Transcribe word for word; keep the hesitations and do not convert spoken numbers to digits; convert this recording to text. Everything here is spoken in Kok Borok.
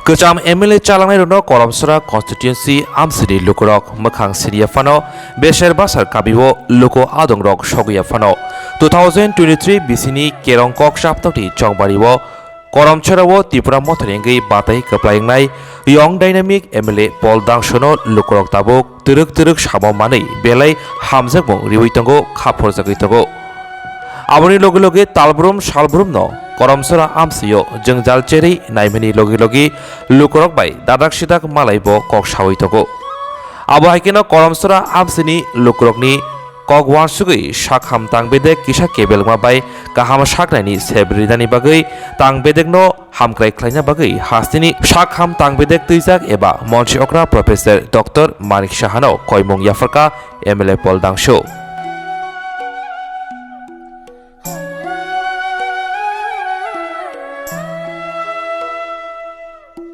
Kwcham M L A chalangnairokno Karamsora constituency amsini lukurok mwkhang siniya phano beser basar kabio luku adongrok sogiya phano two thousand twenty-three bisini kerong kok chaptokni chongbario Karamsora o Tipra Mothani wngwi batai kwplai wngnai Young Dynamic M L A Paul Dangsono lukurok tabuk twrwk twrwk samo manwi belai hamjakmung riwi tongo, khaphorjagwi tongo. Aboni loge loge talbrum salbrumno Karamsora amsio jwngjal cherwi naimani loge loge lukurok bai dadak sidak malaibo kok sawi tongo. Abo hai kheno Karamsora amsini lukurokni kok uansugwi sakham tangbedek kisa kebelma bai kaham saknaini sebrinani bagwi tangbedekno hamkrai khlaina bagwi hasteni sakham tangbedek twijak eba monsi okra Professor Doctor Manik Sahano koimung yapharkha M L A Paul Dangso.